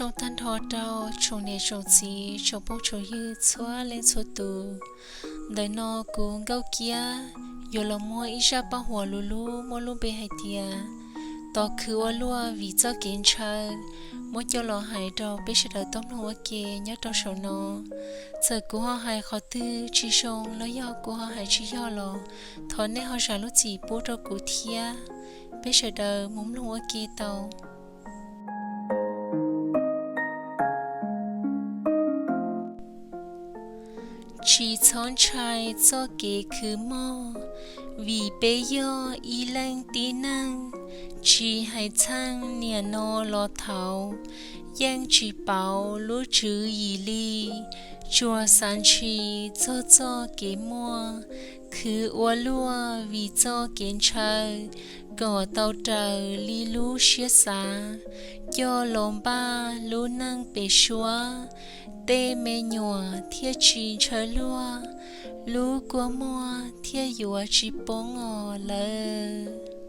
Zoo tag nrho rau tsoom niam tsoom txiv tsoom phooj tsoom ywg txhua leej txhua tus. Ntawm no kuv Nkauj Kiab yuav los muab ib zaj paj huam lus lub muaj lub npe hais tias Tos khwv ua luaj vim txoj kev ntshaw muab coj los hais rau peb sawv daws tau mloog ua ke nyob rau saum no. Txawm kuv ho hais qhov twg tsis zoo los yog kuv ho hais tsis yog los thov nej ho zam lub txim pub rau kuv thiab. Peb sawv daws mus mloog ua ke tau. Tsis txhob ntshai txoj kev khwv mog, vim peb yog ib leej tib neeg, tsis hais txheej niam no los thaud, yeej tsis pauv lub tswv yim li. Tsuas xav ntshis txog txoj kev muaj, khwv ua luaj vim txoj kev ntshaw, kom tau raws li lub siab xav, coj los npaj lub neej pem suab, tej me nyuam thiaj tsis ntshaw luag, lub kua muag thiaj yuav tsis poob os lawm.